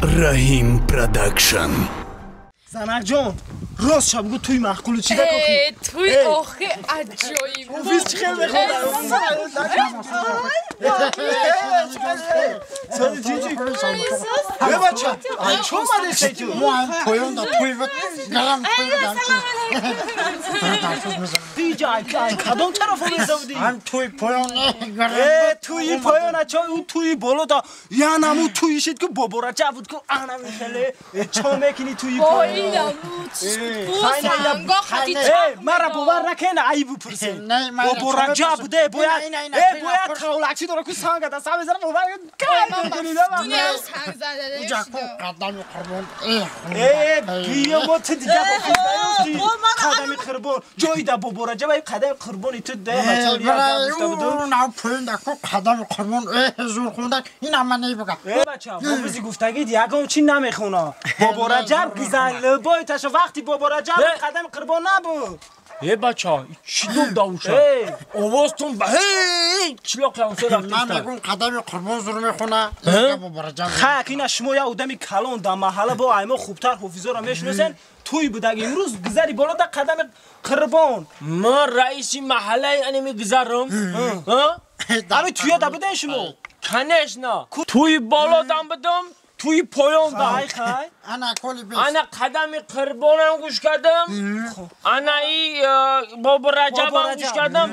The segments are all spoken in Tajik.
Раҳим Продакшн. Занакҷон, рост ша бугу туй маъқулу чӣ да кохи? Туй охи аҷоиб. Офис чӣ хел мехонад? Сози чӣ? Э бача, ай чӣ омадесай ту? Мо ам поён да туй буд, гарам туй буд. Диҷа ай кадом тараф омеда будӣ? Ам туй поён гарам. Э туи поён чо ӯ туи боло да янаму туи шид ку Бобораҷаб буд ку анами хеле чо мекунӣ туи поён? Мара бовар накена ай бупурсем. Бобораҷаб буде бояд бояд тавлакчӣ дора ку санга да сам мезана бовар кай мекунӣ да ман. Санг зада. Уҷа ку қадами қурбон. Э биё мо ту дига бофти қадами қурбон ҷои да Бобораҷаб ай қадами қурбони ту да бача гуфта буду. На поён да ку қадами қурбон зур хунда ин ама небуга. Э бача ҳофизи гуфтагид ягон чӣ намехона. Бобораҷаб гизан либои таша вақти Бобораҷаб қадами қурбон набуд. Э бача, чӣ дод давуша? Овозтон ба ҳей чилоқ ҳамсо рафтиста. Ман мегӯм қадами қурбон зур мехона, Бобораҷаб. Хак ина шумо як одами калон дар маҳалла бо аймо хубтар ҳофизоро мешиносен. Туй будаг имрӯз гузари боло да қадами қурбон. Ман раиси маҳаллаи ани мегузарам. Ами туя да буден шумо? Конечно. Туи боло дам будам. Туи поён дам. Хай хай. Ана коли бес. Ана қадами қурбонам гӯш кардам. Ана и Бобораҷабам гӯш кардам.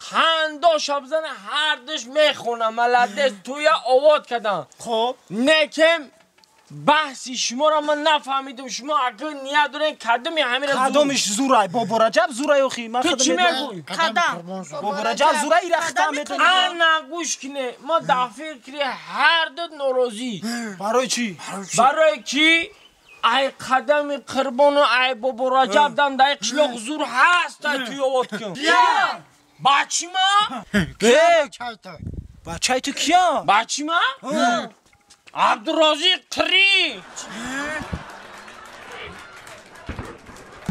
Хандо шабзана ҳардуш мехонам. Маладес туя овод кардам. Хоб. Некем баҳси шуморо ман нафаҳмидам. Шумо агар ният дорен кадоми ҳамира зур? Кадомиш зурай? Бобораҷаб зурай охи. Ту чӣ мегӯӣ? Қадам. Бобораҷаб зурай ира хитам метонӣ. Ана гӯш кине. Мо дар фикри ҳарду норозӣ. Барои чӣ? Барои ки ай қадами қурбону ай Бобораҷаб дам дар қишлоқ зур ҳаст ай туй овод кун. Бачи ма? Бачаи ту кия? Бачи ма? Абдурозиқ три.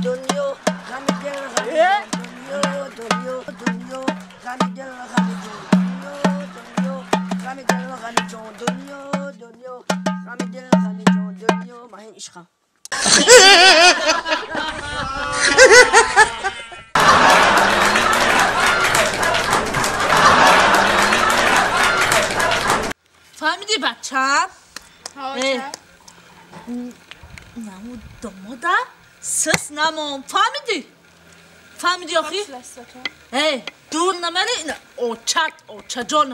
Дунё ғами дил ғами дунё дунё дунё ғами дил ғами ҷон дунё ғами дил ғами ҷон дунё дунё ғами дил ғами ҷон дунё маҳин ишқам. Фаҳмидӣ бачам? Наму домода сис намон. Фаҳмидӣ? Фаҳмидӣ охи? Дур намери очат, очаҷон.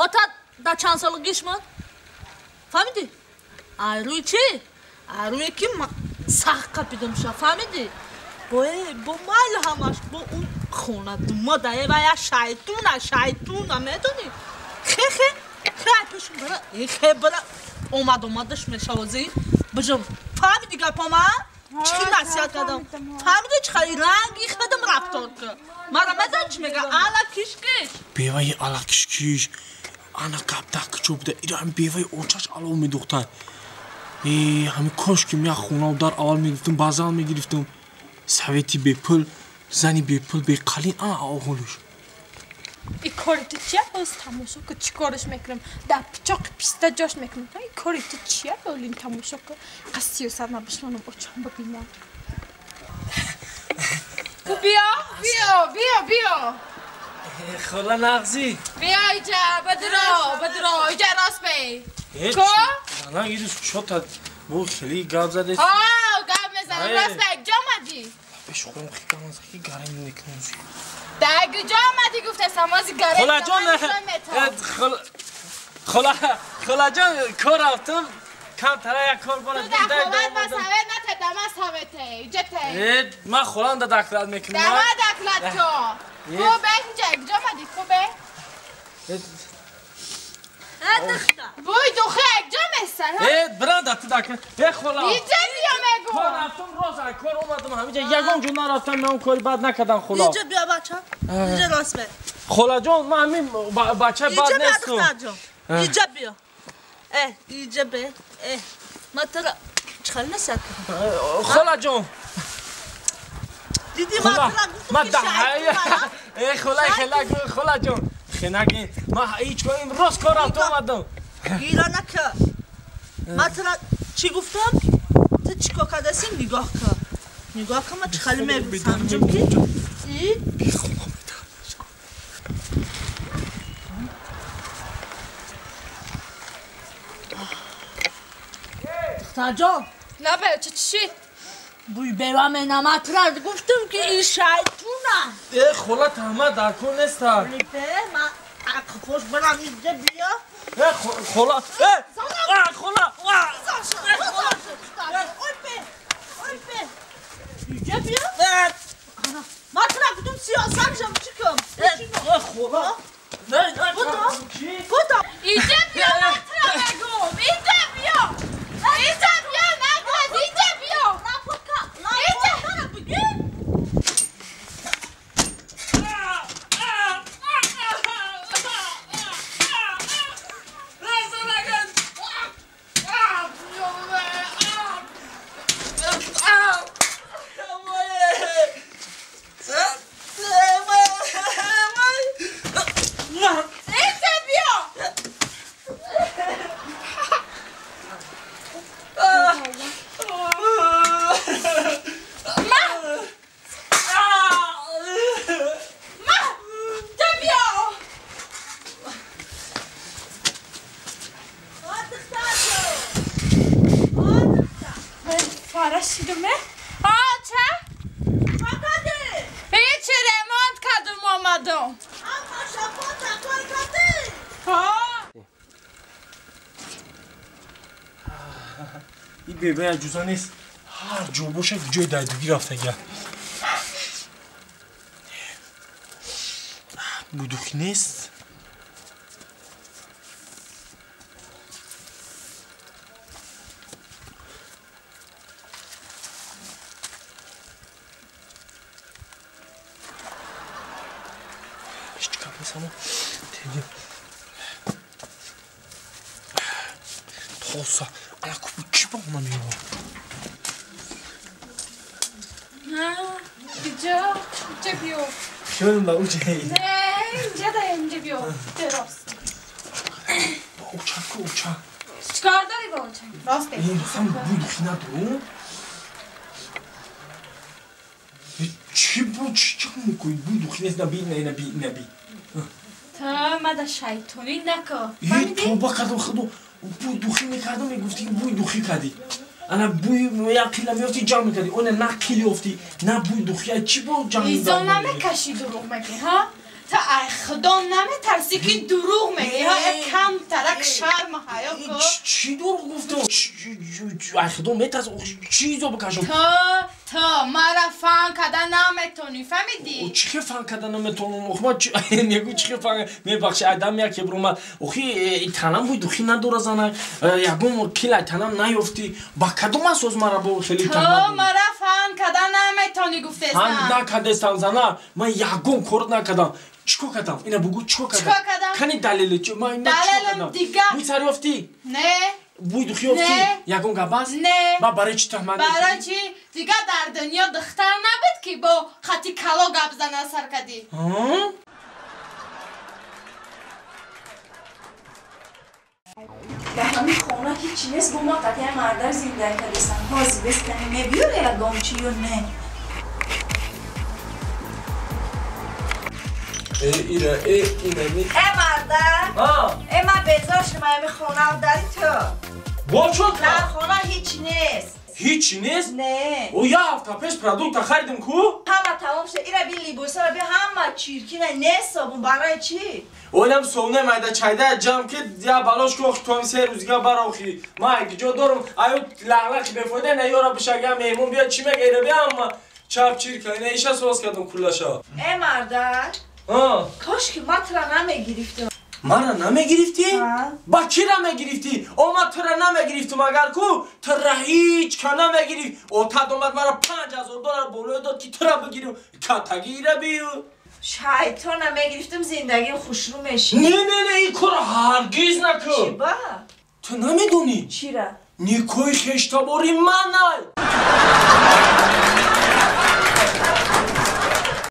Ота дар чанд солагиш мон? Фаҳмидӣ? Ай рӯи чӣ? Ай рӯе ки сахт қапидамша, фаҳмидӣ? Бо майли ҳамаш, бо он хона думода, вая шайтуна, шайтуна, медонӣ? Хе-хе, хе пешум бара, хе бара, омад омадаш мешавози. Бижам, фаҳмидӣ гапома? Чӣ насиҳат кардам? Фаҳмидӣ чӣ хали ранги худам рафтор кар? Мара медонӣ чӣ мега? Ала киш-киш. Беваи ала киш-киш. Ана гап дар куҷо буда? Иро ҳами беваи очаш алов медухтан. Э, ҳами кош ки мя хонаву дар аввал мегирифтум, баъзан мегирифтум. Совети бепул, зани бепул, беқалин ана оғолуш. И кори ту чия? Боз тамошо ку чӣ кораш мекунам? Дар пичоқи писта ҷош мекунам. И кори ту чия? Олин тамошо ку. Қас сиёсат набишлонам очам бибинам. Ку биё, биё, биё, биё. Хола нағзӣ. Биё иҷа, бадро, бадро, иҷа рост бей. Ку? На ирӯз чота бо хеле гап задед. Ҳа, гап мезанам, рост бей, ҷо омадӣ? Пеш хӯрам хикамаз ки гарем мекунам. Дар куҷо омадӣ гуфтасам, ози гарем. Холаҷон, холаҷон, кор рафтам, камтара як кор бора. Ту дар холат ба совет нате, дама совете, иҷа те. Ман холам да доклад мекунам. Дама доклад ко. Ку бе инҷа, куҷо омадӣ? Ку бе? Буй духе, куҷо месар? Бранда ту доклад. Хола. Иҷа биё мегӯ. Кор рафтам, роз ай кор омадам, ҳамиҷа ягон ҷо нарафтам, ман кори бад накардам хола. Иҷа биё бача. Иҷа рост бе. Холаҷон, ман ҳамин бача бад нестам. Иҷа биё. Иҷа бе. Ман туро чӣ хел насиҳат кардам? Холаҷон. Дидӣ ман туро гуфтам ки шайтон. Хола, хела, холаҷон. Хенаги, ман ҳеҷ кор имрӯз кор рафтам омадам. Гира накар. Ман тура чӣ гуфтам? Ту чӣ кор кардаси? Нигоҳ кун. Нигоҳ кун, ман чӣ хеле мефаҳмҷам ки и духтарҷон. Лабе, чӣ чӣ? Бӯй бева менама тура гуфтам ки ин шайтуна. Э, хола таҳмат дар кор неста. Бе, ман ақфош барам инҷа биё. Э, хола, э, хола, ой бе, ой бе. Инҷа биё. Ман тура гуфтам сиёсат жам чӣ кам? Э, хола. Не, не, буда. Инҷа биё, ман тура мегӯм. Инҷа биё. Инҷа биё, нагӯ, инҷа биё. Бебе ҷуза нест. Ҳар ҷо боша ҷои дайдугӣ рафтага. Будухӣ нест. Ҳеҷ гап нест, аммо тоса ана купу чӣ ба она меёбад? Инҷа, инҷа биё. Шунам ба уҷа. Не, инҷа да инҷа биё. Рост. Ба уча ку уча. Чикор дорӣ ба уча? Рост. Ин ҳам будухӣ надорум. Чӣ бу чӣ чӣ мекунӣ? Будухӣ нест, на би, на би, на би. Та мада шайтонӣ нако. Э, тоба кардам худо. Бӯй духӣ мекардам, мегуфтӣ бӯй духӣ кардӣ. Ана бӯй як қила меёфтӣ ҷамъ мекардӣ. Она на қил ёфтӣ, на бӯй духӣ. Чӣ бо ҷамъ Изо намекашӣ дурӯғ мегӣ, ҳа? Та ай худо наметарсӣ ки дурӯғ мегӣ, ҳа? Як камтарак шарм ҳаё ку. Чӣ дурӯғ гуфтам? Ай худо метарсам. Чӣ изо бикашам? Та мара фан карда наметонӣ, фаҳмидӣ? Чӣ хел фан карда наметонам? Охи ман мегӯ чӣ хел фан мебахши адам яке биромад. Охи танам бӯй духӣ надора занак. Ягон қил ай танам наёфтӣ. Ба кадом асос мара бо хеле Та мара фан карда наметонӣ гуфтестам. Фан накардестам зана. Ман ягон кор накардам. Чӣ кор кардам? Ина бугӯ чӣ кор кардам? Кани далеле? Ман чӣ кор кардам? Бӯй сар ёфтӣ? Не. Бӯй духӣ ёфтӣ? Ягон гап аст? Не. Ба барои чӣ таҳмат мекунӣ? Барои чӣ? Дигар дар дунё духтар набуд ки бо хати кало гап зана сар кардӣ. Дар ҳамин хона ҳеҷ нест, бо ма қатъиян мардар зиндагӣ кардастам. Ҳозир бес кани мебиёре ягон чӣ ё не? Э, ира, э, инами. Э, мардар! Э, ман безор шудам ҳамин хона дари ту. Бо чӣ Дар хона ҳеҷ нест. Ҳеҷ нест? Не. О, як ҳафта пеш продукта харидем ку? Ҳама тамом шуда. Ира би либосаро би ҳама чиркина нест собун. Барои чӣ? Оинам совне майда чайда ҷамъ ки я балош ку охи томи се рӯзига барохи. Ман ҷо дорум, аю лағлақи бефоида на ёра бишага меҳмон биё чӣ мега ира би ҳама чап чирка. Ина иша соз кардам куллаша. Э, мардар. Кош ки ман тура намегирифтам. Мара намегирифтӣ? Ба кира мегирифтӣ? О, ман тура намегирифтум, агар ку тура ҳеҷ ка намегирифт. Отат омад мара $5000 болоя дод ки тура бигирим. Катаги ира бию. Шайтона мегирифтум, зиндагим хушрӯ мешид. Не, не, не, ин корро ҳаргиз накун. Чӣ ба? Ту намедонӣ? Чира? Никоҳи хештабори манай.